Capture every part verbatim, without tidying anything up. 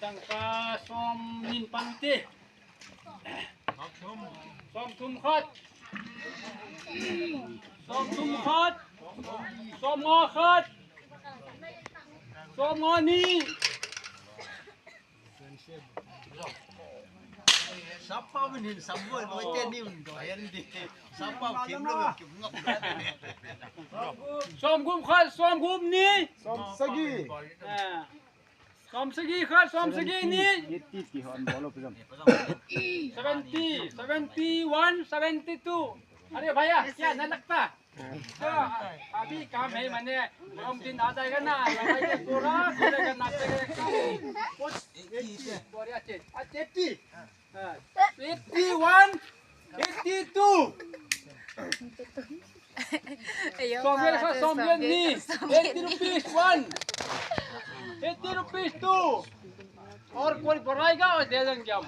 Dangka som nin pan u hite. Som thum khat. Som thum khat. Som nga khat. Som nga ni. Sapa min hin sambo lo te ni un do yan di. Sapa kim lo kim ngap. Som gup khat, som gup ni. Som sagi. Ah. Som sagi khat, som sagi ni. Eighty ki hon bolo pijam. Seventy, seventy one, seventy two. अरे भैया, क्या नहीं लगता? हाँ, अभी काम है, मैंने हम दिन आ जाएगा ना, लड़ाई का पूरा, पूरा करना पड़ेगा काम। कुछ बोरिया चे, आ, चेटी। हाँ, eighty one, eighty two. Som yen khat, som yen ni, eighty rupees one, eighty rupees two. और कोई बढ़ाएगा और दे देंगे हम,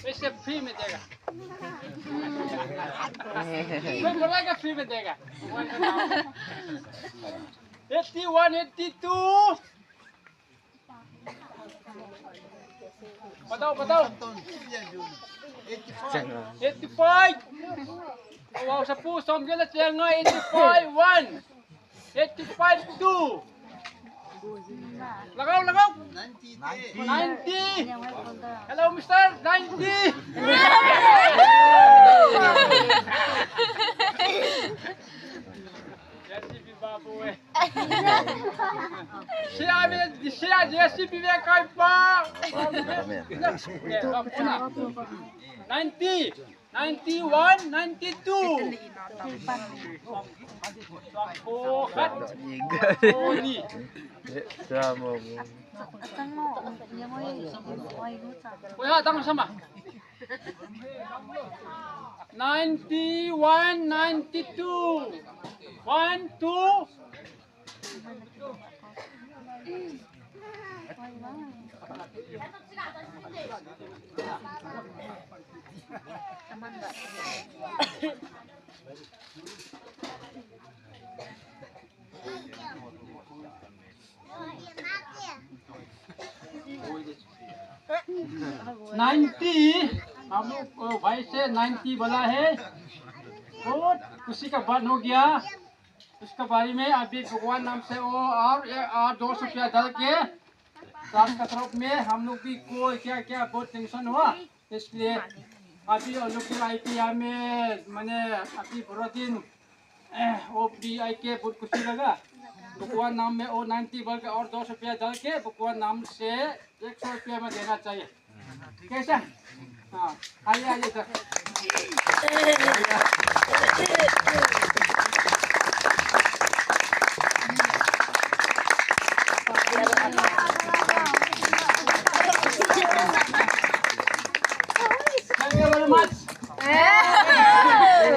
ऐसे फ्री में देगा। कोई बढ़ाएगा, फ्री में देगा। Eighty one, eighty two. बताओ, बताओ। Eighty five. Wow, sapu, som yen la chenga, eighty five one. Eighty five two. लगाओ, लगाओ। Ninety. Hello, mister. Ninety. J C B babu, eh. Siya, siya, J C B ve kai pa. Ninety. Ninety one, ninety two. Ninety one, ninety two. One, two. Ninety, हम लोग, ओ, भाई से नाइंटी बोला है। बहुत खुशी का बात हो गया। उसके बारे में अभी भगवान नाम से वो और, और दो सौ रुपया डाल के, रात का तरफ में हम लोग भी को क्या क्या बहुत टेंशन हुआ, इसलिए अभी उन लोग के आईपीआर में मैंने अभी पूरा दिन, ओ पी आई के बहुत खुशी लगा। भगवान नाम में ओ नाइंटी बोल के और दो सौ रुपया डाल के भगवान नाम से एक सौ रुपया में देना चाहिए। कैसा? हाँ, आइए, आइए, sir. Thank you very much.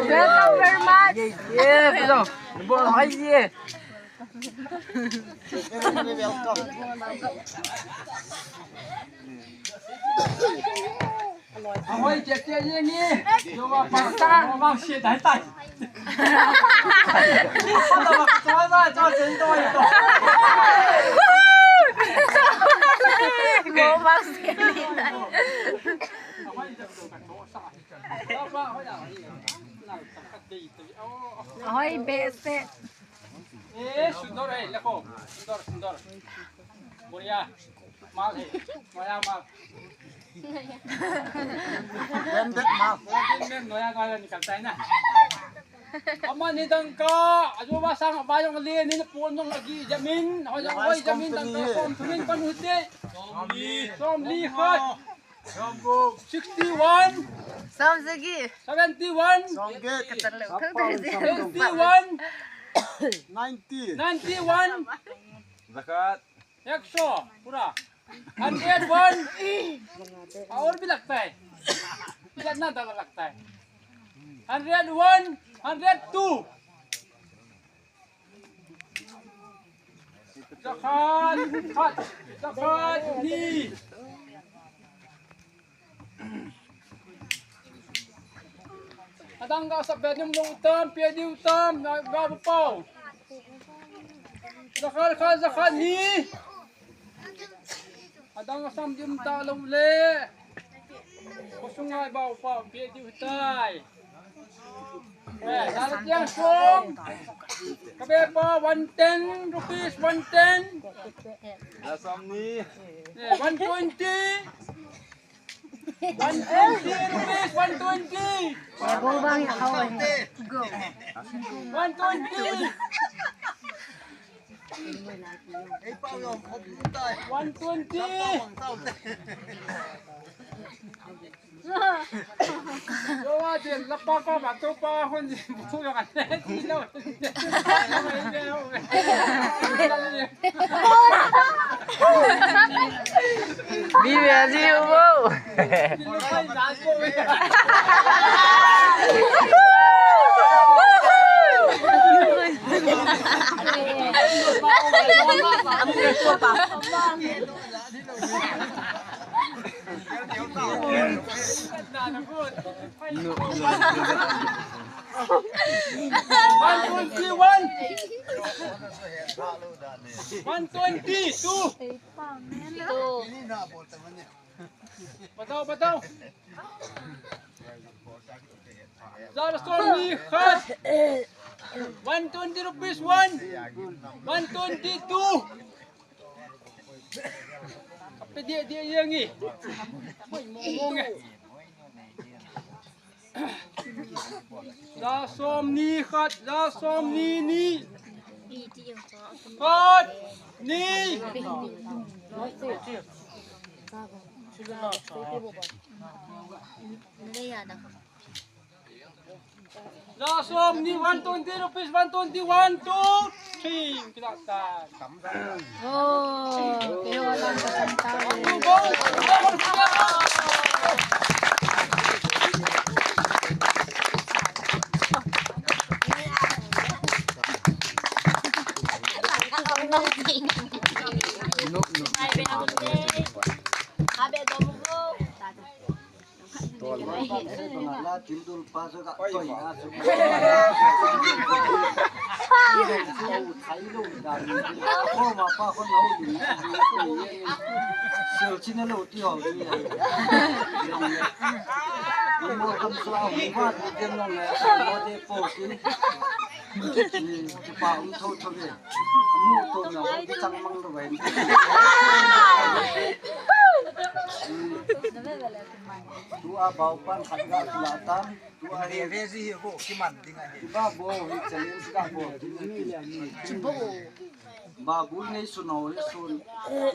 Welcome very much. ये, ये, बोलो, बोलो, हाँ, ये। Very welcome. Ahoi, che che ye ni. Yo wa pa sa, wa ma she dai tai. Sa da wa sa da cha chen do ye do. Mo ma she ni dai. Ahoi, che che ka to sa. Ahoi, be se. ए, सुंदर है, देखो, सुंदर, सुंदर। बढ़िया। माल है, नया माल। Branded माल। पूरा दिन में नया, नया निकलता है ना। Ama ni dangka, ajo ba sang ba jong le ni pon jong agi jamin, ho jong oi jamin dangka som thum in pan u hite. Som li khat. Sixty-one. Som sagi. Seventy-one. Som get. Katan lo. Sapa, Seventy-one. Ninety. Ninety-one. Zakat. Ekso. Pura. Hundred one. और भी लगता है। कितना दवा लगता है? Hundred one, hundred two. Zakat, khat, zakat, ni. Adang ka sa bedum lo utam, pedi utam, na ga pau. Zakat, khat, zakat, ni. Dang asam dim talou le. Khosung a i bau pa pe diu tai. Eh, la tiang song. Ka be pa one ten rupees, one ten. La som ni. Eh, one twenty. One twenty rupees, one twenty. Go bang ya kau. Go. One twenty. One twenty. Yo, wa din, lapa ko ma to pa hon di bu yo ka ne di lo. Vive así, hubo. One twenty-one. One twenty-two. Batao, batao. Zar som ni khat. One twenty rupees one. One twenty-two. Kape dia dia yang ni. Moi mo mo nge. Zar som ni khat, zar som ni ni. Khat, ni. Zar som ni, one twenty rupees, one twenty, one, two, three. Kila ta. Oh, kaya lang ka santa. Kipa um tho tho ve. Mu to na ho ki chang mang lo ve. Tu a bau pan khat ga la tan. Tu a he ve ji ho ki man ding a he. Ba bo hi challenge ga bo. Ki bo. Babu nei sun ho le sun.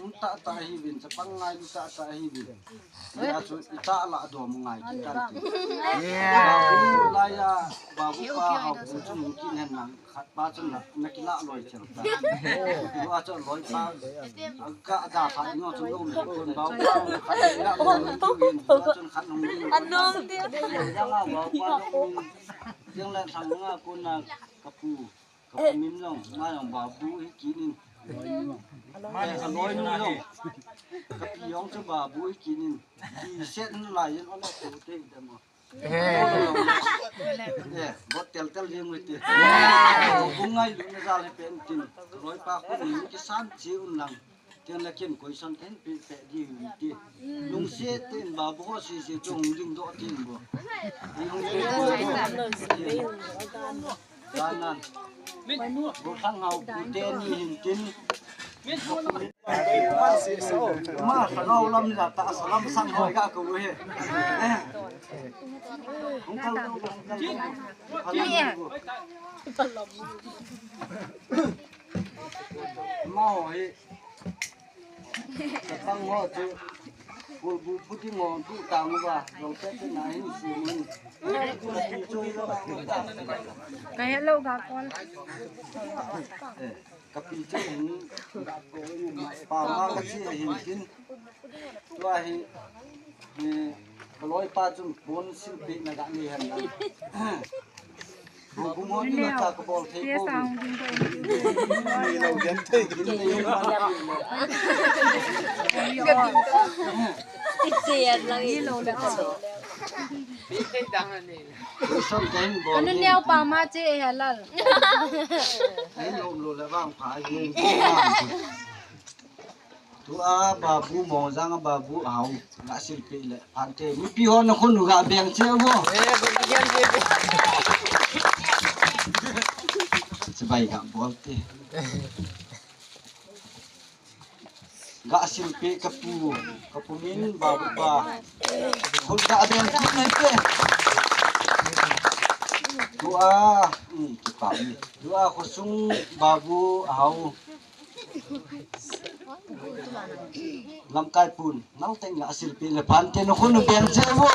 Um ta ta hi vin cha pang ngai ta ta hi vin. Ya chu i ta la dom ngai ki ta. Yeah. Babu la ya, babu pa hau bu chu mun kin hen nang khat pa chun na, na ki la loi chel ta. Lu a chu loi pa, a ka da pa no chu lom kun babu pa khat la loi chu yin, chun khat nung yin. Anom ti. Ya la babu pa nung yin. Yang la sang nga kun na ka pu. Ka pu min jong, ma jong babu hi kinin. Ma jong ka loi nu jong. Ka pi jong chu babu hi kinin. Ki set lai yin on ko te dem mo. Eh. Eh, bot tel tel jeng wi te. Ko ngai lu na jal he pen tin. Loi pa ko ni ki san chi un lang. Ken la ken koi san ken pe pe di wi te. Lung se tin babu ho si si chung ding do tin bo. Lung se. Kanan. Min. Bu thang hau bu te ni hin tin. Min. Ma sa hau lam la ta sa lam sang hau ga ko he. Eh. Hung kal do, hung kal do. Ma ho he. Ka thang ho chu. Bul bu bu ti ngo tu ta ngo ba. Jong pe pe na hin si mun. Ka hello ga call. Eh, ka pi chu hin. Pa ma ka chi hin tin. Tua hi, eh, ka loi pa chun pon sil pe na ga ni hen na. Bung ho ni na ta ka bol thei ko. Ni lo gen thei. Ni lo gen thei. Ni lo le. Kanu neo pa ma che e halal. Ni lo lo le bang pha ye. Tua Babu, Mongjang a Babu, ahao. Ga silpeh le, phante. Mipi ho nakhut u ga beng cheh vo. Chibai ga bol te. Ga silpeh kapu, kapu min Babu pa. Khut ga beng cheh nai te. Tua, um, kipa mi. Tua khosung Babu, ahao. Lamkai pun, nang teng ga silpeh le phante nakhut u beng cheh vo.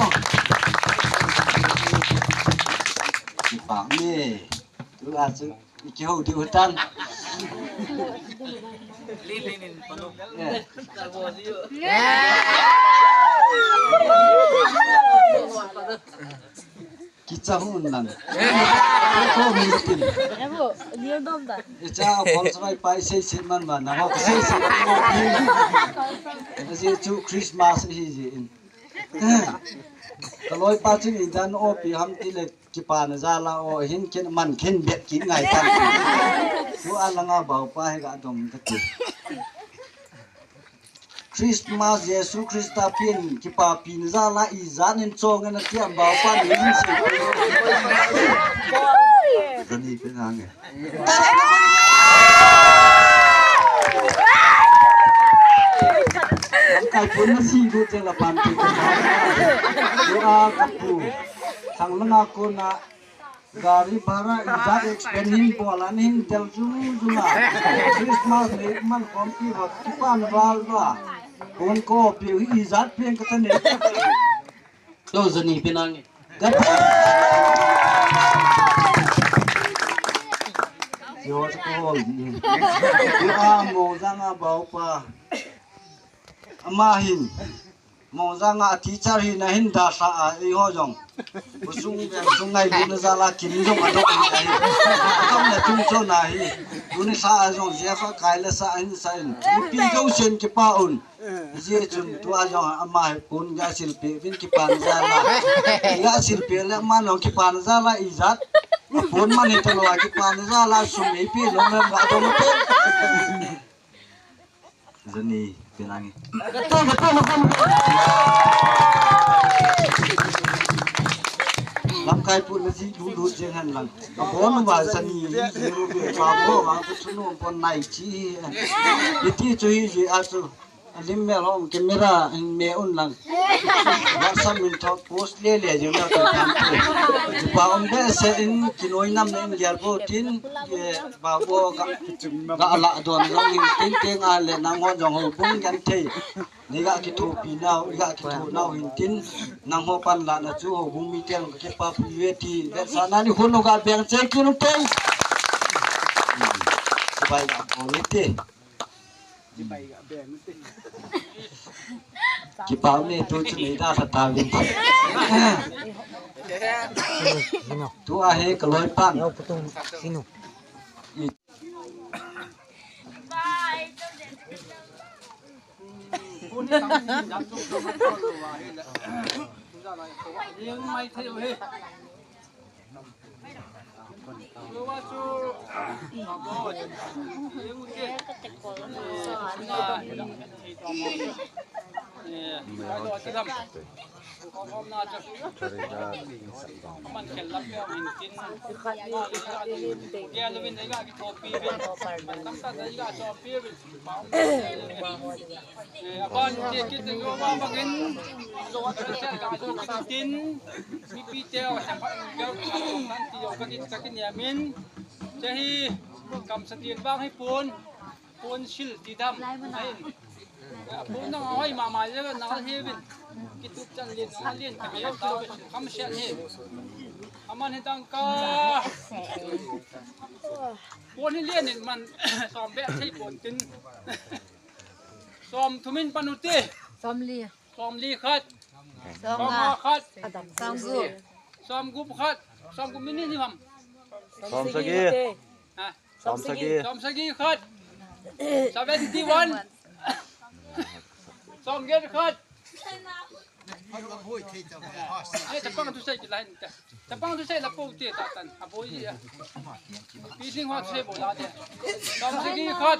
Kipa mi. Tua chu, i kihou diu tan. Lin, lin, lin, panu. Eh. Kicha hun lang. Ko mi tin. Ebo, ni dom da. Icha kon sai pai sei sei man man na ho sei sei. Aji chu Christmas hi ji in. Ka loipa chun idan o pi ham ti le kipana jal a o hin ken man ken bet ki ngai tan. Tua langa baupa hi ga dom ka ti. Christmas Jesu Christa pen kipapina jal a ijat in chong in ati ham baupa ni hin sei. Jani pen ange. Lamkai pun na si du cheng la pan pi. Tua kapu. Sang langa kona gari bhara ijat expense hin bol a hin tel jung jung a. Christmas le man khompi va kipan val va. Kon ko pi ijat pen kata ne. Lo jani pen ange. Yo, sa ko hol ni. Yo, a, Mongjang a baupa. Ama hin. Mongjang a teacher hi na hin da sa a, eiho jong. Khosung, sung ngailutna jal a kin jong adong ni ahi. Adong na tung cho na hi. Tuni sa a jong, Jeff a kai la sa a hin sa in. Pi jong sen kipa un. Hijeh chun tua jong ama hi pon ga silpeh uvin kipana jal a. Ga silpeh le ama jong kipana jal a ijat. Pon man hi talou a kipana jal a sum eipeh jong le ga dong pe. Jani, pen ange. Lamkai pun na ji du du jeng han lang. Abon wa jani, ji ru be pa bo wa ku chunu pon nai chi. Iti chu hi ji a chu. Alim mel hong camera in me un lang. WhatsApp min thot post le le jeng na to kan. Ji pa um be se in kinoi nam in gel bo tin, eh, ba bo ga, ga la don long in tin teng a le nang ho jong houbung gen thei. Ni ga kithopi nau, ni ga kitho nau hin tin nang ho pan la na chu houbung mi teng kipa pu ye ti. Be sa na ni hun ga beng cheh kin tei. Bai ga bol te. Kipa ne tu chu nei da sa ta vin. Tu a he ka loi pan. Eh, aban che kit jo ba bangin, jo wa ka che ka jo kit tin, mipi te wa sa pa jo ka kit ka kit ya min, che hi kam sa tin bang hi pon, pon sil ti dam. Ai. Eh, pon na hoi ma ma je na he bin. Kitup chan lien na lien ka jo ta kam se he. Aman he dang ka. Pon hi lien in man som be thei pon tin. Som thum in pan u te. Som li. Som li khat. Som nga. Som nga khat. Som gup. Som gup khat. Som gup min ni ham. Som sagi. Ha. Som sagi. Som sagi khat. Seventy one. Som get khat. Ai, chapang tu sai ki lain ta. Chapang tu sai la po te ta tan. A po ya. Pi sing hot sai bo la te. Som sagi khat.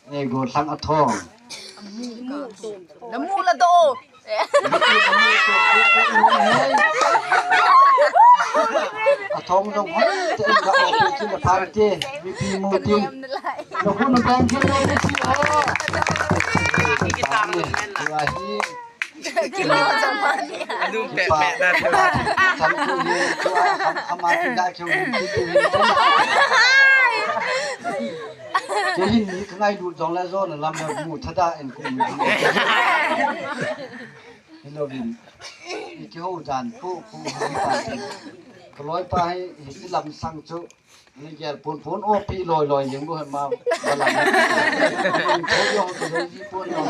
Eh, Golhang Athong. Namu la do. Athong dong hoi, te in ka o, te chin da party, mipi mu tin. Naku na bang kin na ti o. Kita mu ni. Wa hi. Adum pe pe na tu. Chan tu ni, tu a, kham, kham a ti da kyo ni ti tu ni. Te hin ni ka ngailut jong le jo na lam na mu thada en ku ni. Hello, Vin. Iti ho jan ku, ku, ku, pa. Kaloi pa hi, hi lam sang chu. Ni gel pon pon o pi loi loi jeng bu ma. Ba lam. Ko yo ko yo ji pon yo.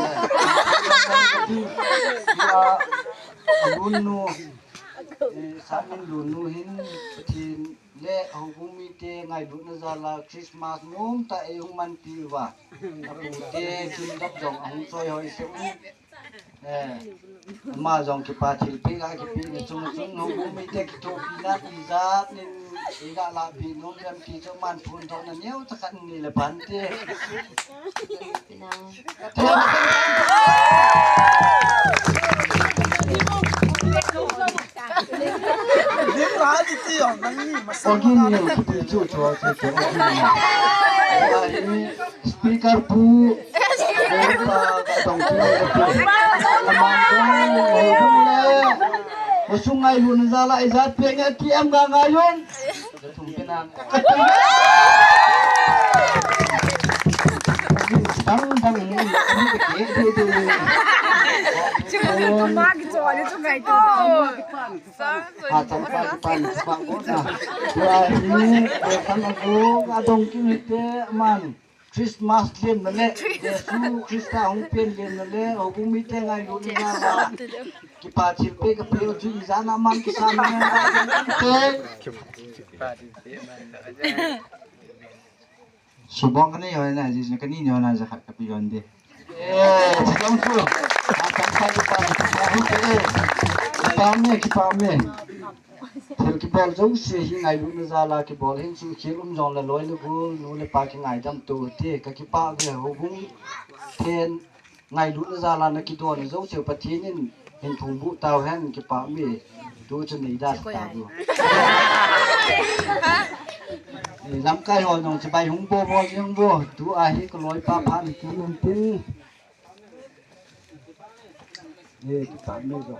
Ya, lun nu. Eh, sa min lun nu hin, Pathen le houbung mite ngailutna jal a Christmas nom tah a eihung manpi uva. Apute chun dap jong ahung choi hoi se u. Eh, ama jong kipa thilpeh a kipeh na chung chung houbung mite kithopina ijat nin iga lahpeh nom em ti chu aman phondohna neocha khat nei le phante. Lim la di ti jong nang ni masa. Ogin ni kiti chu chu chu chu. Ogin ni. Speaker pu. Ka tong tu ka tu. Ka mang tu. Ka tu le. Ka sungai lu na jala ijat pe nge ti em ga ngai yun. Ka tum pe na. Ka tum. Dang dang ni. Ni ke ke de de. Chu ma ki chu ni chu ngai tu. Ha, chang pa, pa, pa, ko na. Wa ni, ko kan ko, adong ki mi te man. Christmas lemna le, Jesu Christa hung pen lemna le, houbung mite ngailutna jal a kipa thilpeh kapeh u chu ijat a man kisam na te. Subong kanei hoi na, Jesu kanei hoi na, jakhat kapeh hon de. Eh, chidong chu. A tam sai pa, pa hu te. Kipah me, kipah me. Thil kibol jouse hi ngailutna jal a kibol hin chu, khel um jong le loi le gol, nu le pa kingaidam to te, kakipah ve. Houbung then ngailutna jal a nakidon jouse Pathen in hin thum bu tau hen, kipah me. Tu chu nei da ta bu. Eh, lamkai ho jong chibai hung bol bol jeng bo. Tu a hi kaloi pa phan ki um tin. Eh, kipah me jo.